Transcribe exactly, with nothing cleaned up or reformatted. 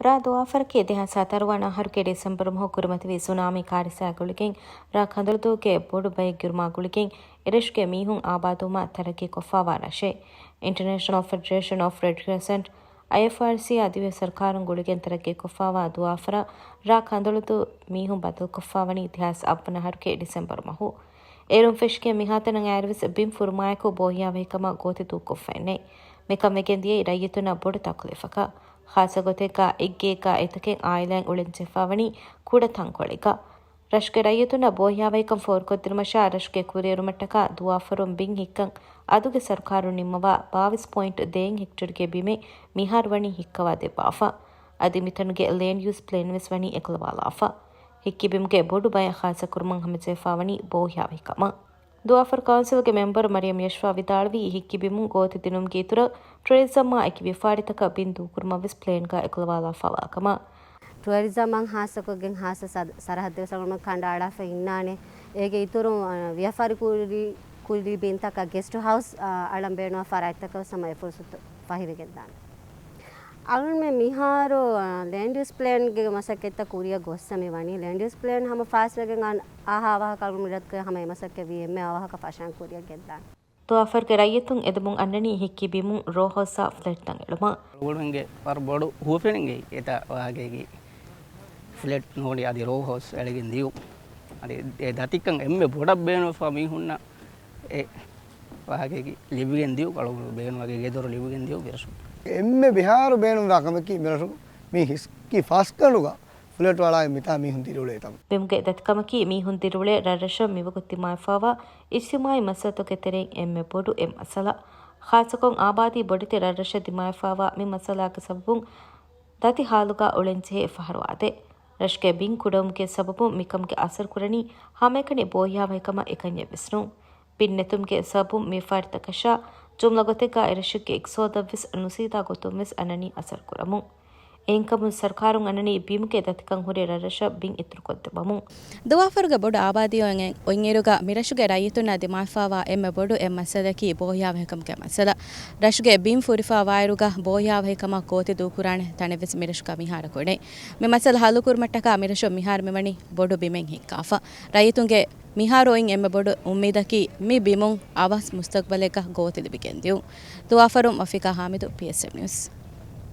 ރ ދުވާފަރަކީ ދެހާސް ހަތަރު ވަނަ އަހަރުގެ ޑިސެމްބަރު މަހު ކުރިމަތިވި ސުނާމީ ކާރިސާ ގުޅިގެން ރ ކަނދޮޅުދޫގެ ބޮޑު ބައެއް ގިރުމާ ގުޅިގެން އެރަށުގެ މީހުން އާބާދުވުމަށް ތަރައްގީކޮށްފައިވާ ރަށެއް. އިންޓަރނޭޝަނަލް ފެޑެރޭޝަން އޮފް ރެޑް ކްރެސެންޓް، އައިއެފްއާރްސީ، އަދިވެސް ސަރުކާރުން ގުޅިގެން ތަރައްގީކޮށްފައިވާ ދުވާފަރަށް ރ ކަނދޮޅުދޫ މީހުން ބަދަލުކޮށްފައިވަނީ ދެހާސް އަށްވަނަ އަހަރުގެ ޑިސެމްބަރު މަހު. އޭރުން ފެށިގެން މިހާތަނަށް އައިއިރުވެސް ބިން ފުރުމާއެކު ބޯހިޔާވަހިކަމަށް ގޯތި ދޫކޮށްފައެއް ނެތް. މިކަން ވެގެން ދިޔައީ ރައްޔިތުންނަށް ބޮޑު ތަކުލީފަކަށް. ޚާއްސަ ގޮތެއްގަ އެއްގެއެއްގަ އެތަކެއް އާއިލާއިން އުޅެންޖެހިފައިވަނީ ކުޑަ ތަންކޮޅެއްގަ. ރަށުގެ ރައްޔިތުންނަށް ބޯހިޔާވަހިކަން ފޯރުކޮށްދިނުމަށާ ރަށުގެ ކުރިއެރުމަށްޓަކާ ދުވާފަރުން ބިން ހިއްކަން އަދުގެ ސަރުކާރުން ނިންމަވާ ބާވީސް ޕޮއިންޓް ދޭއް ހެކްޓަރުގެ ބިމެއް މިހާރު ވަނީ ހިއްކަވާ ދެއްވާފަ. އަދި މިތަނުގެ ލޭންޑް ޔޫސް ޕްލޭން ވެސް ވަނީ އެކުލަވާލާފަ. ހިއްކި ބިމުގެ ބޮޑު ބައެއް ޚާއްސަކުރުމަށް ހަމަޖެހިފައިވަނީ ބޯހިޔާވަހިކަމަށް. ދުވާފަރު ކައުންސިލްގެ މެމްބަރު މަރިޔަމް ޔަޝްފާ ވިދާޅުވީ، ހިއްކި ބިމުން ގޯތި ދިނުމުގެ އިތުރަށް ޓުރިޒަމްއާ އެކި ވިޔަފާރިތަކަށް ބިން ދޫކުރުމަށް ވެސް ޕްލޭންގަ އެކުލަވާލާފައިވާ ކަމަށް. ޓުއަރިޒަމަށް ހާއްސަކޮށްގެން ހާއްސަ ސަދ-، ސަރަހައްދެއް ވެސް އަޅުގަނޑު ކަނޑައަޅާފަ އިންނާނެ. އޭގެ އިތުރުން، އަ، ވިޔަފާރި ކުރި-، ކުރި ބިންތަކަށް ގެސްޓް ހައުސް، އަ، އަޅަން ބޭނުންވާ ފަރާތްތަކަށް ވެސް ހަމަ އެ ފުރުސަތު ފަހިވެގެންދާނެ. އަޅުގަނޑުމެން މިހާރު، އަ، ލޭންޑް ޔޫސް ޕްލޭންގެ މަސައްކަތްތައް ކުރިއަށް ގޮއްސަ މި ވަނީ. ލޭންޑް ޔޫސް ޕްލޭން ހަމަ ފާސްވެގެން އަން-، އާހާ އަވަހަކަށް އަޅުގަނޑު މިރަށުގައި ހަމަ އެ މަސައްކަތް ވީ އެންމެ އަވަހަކަށް ފަށަން ކުރިއަށް ގެންދާނެ. ދުވާފަރުގެ ރައްޔިތުން އެދެމުން އަންނަނީ ހިއްކި ބިމުން ރޯ ހައުސްއާ ފްލެޓްތައް އެޅުމަށް. އަޅުގަނޑުމެންގެ ވަރަށް ބޮޑު ހުވަފެނެއްގެ އެތާ ވާހަކައިގެ ފްލެޓް ނޫނީ އަދި ރޯ ހައުސް އެޅިގެން ދިޔު. އަދި އެ ދަތިކަން އެންމެ ބޮޑަށް ބޭނުންވެފަ މީހުންނަށް އެ ވާހަކައިގެ ލިބިގެން ދިޔު، އަޅުގަނޑު ބޭނުންވާ ގެދޮރު ލިބިގެން ދިޔު މިރަށު. އެންމެ މިހާރު ބޭނުންވާ ކަމަކީ މިރަށު މި ހިސްކި ފަސްގަނޑުގަ ފްލެޓް ވަޅާއި މިތާ މީހުން ދިރިއުޅޭ ތަން. ބިމުގެ ދަތިކަމަކީ މީހުން ދިރިއުޅޭ ރަށްރަށަށް މިވަގުތު ދިމާވެފައިވާ އިޖްތިމާޢީ މައްސަލަތަކުގެ ތެރެއިން އެންމެ ބޮޑު އެއް މައްސަލަ. ޚާއްސަކޮށް އާބާދީ ބޮޑެތި ރަށްރަށަށް ދިމާވެފައިވާ މި މައްސަލާގެ ސަބަބުން ދަތި ހާލުގަ އުޅެންޖެހޭ ފަހަރު އާދޭ. ރަށުގެ ބިން ކުޑަވުމުގެ ސަބަބުން މިކަމުގެ އަސަރު ކުރަނީ ހަމައެކަނި ބޯހިޔާވަހިކަމަށް އެކަންޏެއް ވެސް ނޫން. ބިން ނެތުމުގެ ސަބަބުން ވިޔަފާރިތަކަށާ ޖުމްލަ ގޮތެއްގަ އެރަށެއްގެ އިޤްތިޞާދަށްވެސް ނުސީދާ ގޮތުންވެސް އަންނަނީ އަސަރު ކުރަމުން. އެހެންކަމުން ސަރުކާރުން އަންނަނީ ބިމުގެ ދަތިކަން ހުރި ރަށްރަށަށް ބިން އިތުރުކޮށްދެއްވަމުން. ދުވާފަރުގެ ބޮޑު އާބާދީ އޮތް އެ-، އޮތްއިރުގަ މިރަށުގެ ރައްޔިތުންނަށް ދިމާވެފައިވާ އެންމެ ބޮޑު އެއް މައްސަލައަކީ ބޯހިޔާވަހިކަމުގެ މައްސަލަ. ރަށުގެ ބިން ފުރިފައިވާއިރުގަ ބޯހިޔާވަހިކަމަށް ގޯތި ދޫކުރާނެ ތަނެއްވެސް މިރަށުގަ މިހާރަކު ނެތް. މި މައްސަލަ ހައްލުކުރުމަށްޓަކާ މިރަށު މިހާރު މިވަނީ ބޮޑު ބިމެއް ހިއްކާފަ. ރައްޔިތުންގެ މިހާރު އޮތް އެންމެ ބޮޑު އުއްމީދަކީ މި ބިމުން އަވަސް މުސްތަޤްބަލެއްގަ ގޯތި ލިބިގެން ދިޔުން. ދުވާފަރުން ވަފީޤާ ހާމިދު، ޕީއެސްއެމް ނިއުސް.